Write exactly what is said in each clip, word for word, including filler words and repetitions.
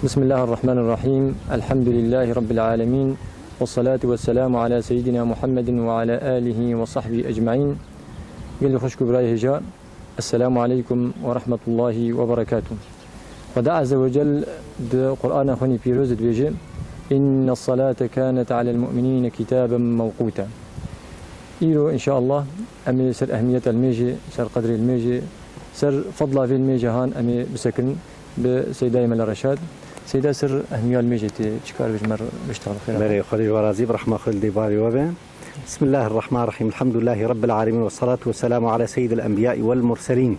بسم الله الرحمن الرحيم. الحمد لله رب العالمين. والصلاة والسلام على سيدنا محمد وعلى آله وصحبه أجمعين. Gelî xwişk û birayê hêja, Esselamu aleykum ve rahmetullahi ve berekatuh. Xweda Azze ve Cel di Qur'ana xwe nî pîroz dibêje, "İnne salate kanet alel mu'minîne kitaben mewquta." Îro, înşallah, em ê ser ehmiyeta limêjê, ser qedrê limêjê, ser fedla vê limêje han em ê bisekirin bi Seydayê Mela Reşad. Seyda, ser ehmiya limêjê tê çi kar bêje, me re biştexil xêra. Berê, Xwedê ji we razî be, rehma Xwedê li dê bavê we be. Bismillahirrahmanirrahim. Elhamdülillahi Rabbil alemin ve salatu ve selamu ala seyyidil enbiyai vel murselin.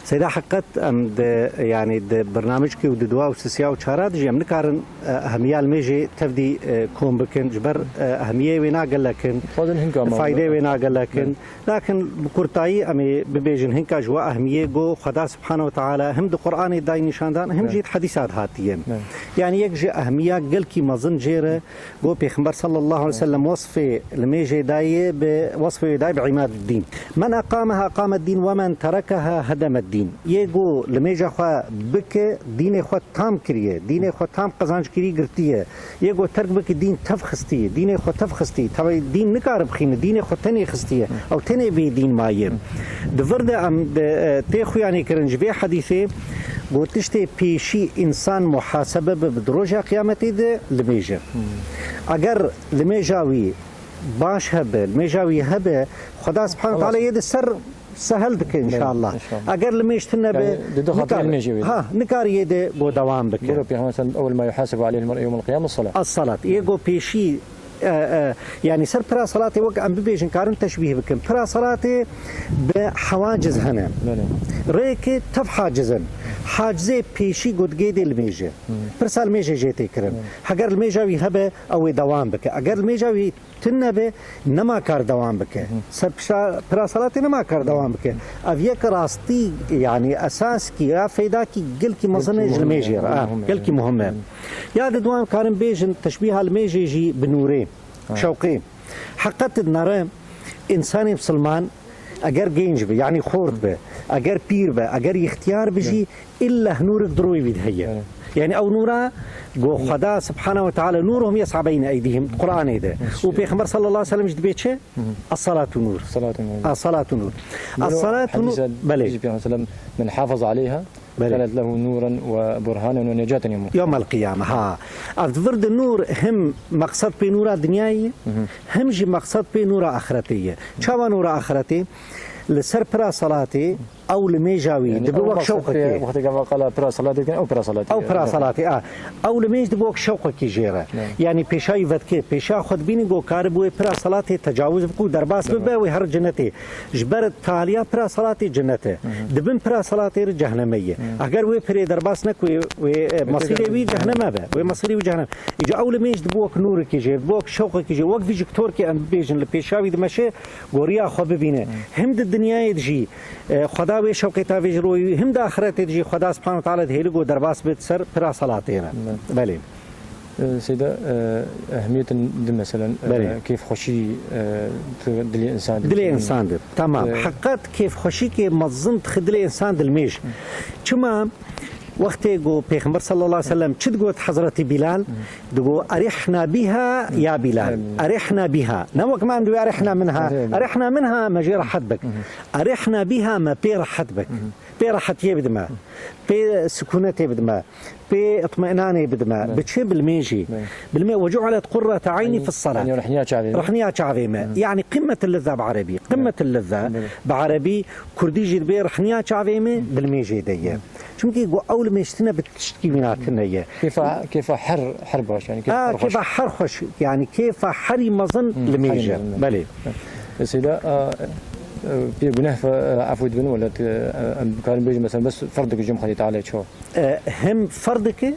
Seyda, heqet em di, yani di bernamijkê û di dua û sisiya û çara dijî em nikarin, e, ehmiya limêjê tevdî, e, kom bikin. Ji ber, e, ehmiyê wê nagelek in, Xwedin hinka me faydê wê nagelek in. Lakin bi kurtayî em ê bibêjin hinka ji we ehmiyê go Xweda Subhanahu ve Teala him di Qur'anê dayî nîşandan, him jî di hedîsa de hatiye. Yani yek ji ehmiya gelkî mezin jê re Got Pêxember sallallahu aleyhi ve sellem wesfê limêjê dayê bi wesfê wê dayê bi îmad dîn. "Men eqameha eqamed dîn ve men terekeha hedemed dîn." Yê go limêja xwe bike, dînê xwe tam kiriye, dînê xwe tam qezancekirî girtiye. Yê go terk bike, dîn tev xistiye, dînê xwe tev xistiye. Tevî dîn nikare bixîne, dînê xwe tenê xistiye. Ew tenê vê dîn maye. Di vir de em de, e, tê xuyanê kirin ji vê hedîsê, got tiştê pêşî însan muhasebe bibe di roja qiyametê de limêje. Eger limêja wî baş hebe, limêja wî hebe, Xweda Subhanahu Teala yê di ser sehel dike înşallah. Eger limêj tune be, Yani, di du xatirê limêjê wê de. Ha, nikar yê de go dewam bike. Biro Pêxember sallam, "Ewwel ma yuhasebu aleyhil mer'u yewmel qiyame salat." As-salat. Yê go pêşî, e, e, yani ser pira salatê wek em bibêjin, karin teşbîh bikin. Pira salatê bi hewa ciz hene. Belê. Rêkê tev haciz in. Hacizê pêşî go digê dê limêje. Pirsa limêjê jê tê kirin. Heger limêja wî hebe, ew ê dewam bike. Eger limêja wî tune be, nema kar dewam bike. Ser pişa-, pira salatê nema kar dewam bike. Ev yek rastî, yani esaskî ya feydakî gelkî mezin e ji limêjê re. Ha, gelkî muhim e. Ya di dua em karin bêjin teşbîha limêjê jî bi nûrê, şewqê. Heqet nare, însanê misilman eger genc be, yani xort be, eger pîr be, eger îxtiyar be jî, illa nûrek di rûyê wî de heye. Yani ew nûra go Xweda Subhanahu ve Teala, "Nûruhum yes'a beyne eydîhim", Qur'anê de. Û Pêxember sallallahu aleyhi ve sellem jî dibê çi? Es-salatu nûr. Salatu nûr. Es-salatu nûr. Biro Es-salatu nûr. Hadîsa Belê. Pêxember sallam, "Men hafaza aleyha, Belê. kanet lehu nûren ve burhanen ve necaten yewmel." Yewmel qiyame, ha. Ev di vir de nûr him meqsed pê nûra dinyayê, him jî meqsed pê nûra axiretê ye. Çawa nûra axiretê? Li ser pira salatê, ew limêja wî Yani, dibe ew wek meqsed şewqekê. Pê, wextê ke qala pira salatê dikin, ew pira salatê Ew ye. Pira salatê, a. Ew limêj dibe wek şewqekî jê re. Yani pêşa wî vedike, pêşa xwe dibînin go karibû wê pira salatê tecawuz bike û derbas bibe, wê her cinetê. Ji ber taliya pira salatê cinet e. Di bin pira salatê re cehnemê ye. Eger wê pirê derbas neke, wê, wê, e, mesîrê wî cehneme be. Wê mesîrê wî cehneme. Îca ew limêj dibe wek nûrekî jê, dibe wek şewqekî jê, wek vî ji torkê em bibêjin li pêşa wî dimeşe, go riya xwe bibîne. Him di dinyayê de jî, e, Xweda wê şewqê tavê ji royê wî, him di axiretê de jî Xweda Subhanahu Teala dihêli go derbas bit ser pira salatê re. Belê. E, Seyda, e, ehmiyetin di meselen, e, Belê. kêfxweşî, e, tu dilê insan Dilê insan de. Tamam. E, Heqet kêfxweşîkê mezin dixi dilê insan dilmêj. Çima? Wextê ku Pêxember sallallahu aleyhi ve sellem çi digot Hezretî Bilal? Digot, "Erihna biha ya Bilal. Erihna biha." Ne wek me em diwê erihna minha. Erihna minha me jê rehet bik. Erihna biha me pê rehet bik. Pê rehetiyê bidime. Pê sikûnetê bidime. Pê itminanê bidime. Bi çi? Bi limêjî. Bi limê, "Ve cu'ilet qurrete ayni fis salat." Yani rihniya çavê me. Rihniya çavê me. Yani qimmet lezza bi erebî. Qimmet lezza bi erebî, kurdî jî dibê rihniya çavê me bi limêjê de ye. Çimkî ku ew limêj tune bi tiştkî wîna tune ye. Kêfa, kêfa her, her baş, yani kêfa Ha, her xweş. Kêfa her xweş, yani kêfa herî mezin limêj e. Herî mezin, belê. Belê. E, Seyda, a, e, pê guneh ve, e, efû dibin, wela, e, em karin bêjin, mesela, bes ferdek ji Xwedê Teala ço. E, hem ferdek e,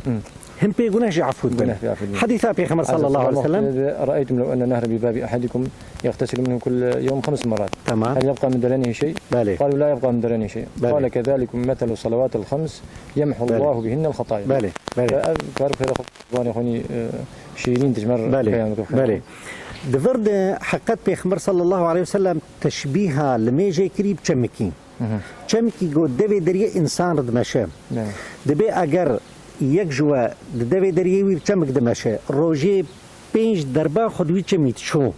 hem pê guneh jî efû dibin. Guneh jî efû dibin. Hadîsa Pêxember sallallahu aleyhi ve sellem. Ra'eytum lew enne nehre bi babi ahadikum yaghtesilu minhu kulle yevm khems merat. Tamam. Hel yebqa min derenihi şey? Belê. Qalu la yebqa min derenihi şey. Belê. Qale kezalikum meselu salawatil khams yemhu Allahu bihinnel khataya. Belê, belê. Ve ev kar pêre xwe, zimanê xwe nî, e, şîrîn dijmer Belê, beyan dike. Belê. Di vir de heqet Pêxember sallallahu aleyhi ve sellem teşbîha limêjê kirî bi çemikî. Çemikî ku devê deriyê însan re dimeşe. Belê. Dibê eger Yek ji we di devê deriyê wî çemik dimeşe. Rojê pênc derba xwe di wî çemî diçû.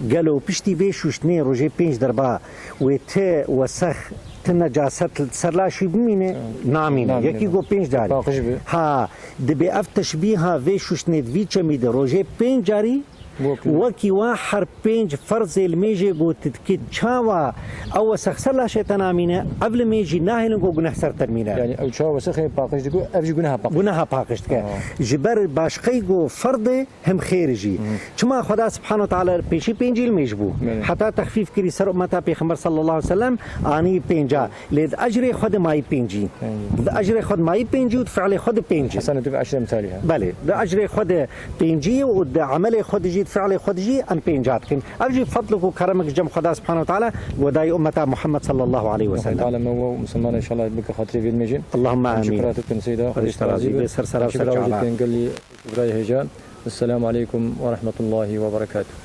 Gelo piştî vê şûştinê rojê pênc derba wê ti wesex, ti necaset li ser laşî bimîne? Namîne. Namîne. Yekî got pênc carî. Paqij bi. Ha, dibê ev teşbîha vê şûştinê di vî çemî de rojê pênc carî Wekî. Wekî wa her pênc ferzê li mêjê got dikî, çawa ew wesex ser laşê te namîne, ev li mêjî nahêlin ku guneh ser te mîne. Yani ew çawa wesexê paqij diku, ev jî guneha paqij. Guneha paqij dike. Aha. Ji ber başqey ku ferdê hem xêr jî. Hı. Çima Xweda Subhanahu Teala pêşî pêncî li mêj bû. Belê. Heta texfîf kirî ser ummeta Pêxember sallallahu aleyhi ve sellem anî pênca. Lê di ecrê xwe de mayî pêncî. Pêncî. Di ecrê xwe de mayî pêncî û di fi'lê xwe de pêncî. Hasenetun bi eşri emsaliha. Belê. Di ecrê xwe de pêncî û di emelê xwe de jî, di fi'lê xwe de jî em pênca dikin. Ev jî fedl û keremik cem Xweda Subhanahu Teala wedayî ummeta Muhammed sallallahu aleyhi ve sellem. Teala me we û Musulman inşallah bike xatirê vê mêjê. Allahümme amîn. Şükür hatıp seyda. Xwedî razî be. Ser sera ser çava. Tengelî Ibrahim Hêja. Esselamu aleykum ve rahmetullahi ve berekatuhu.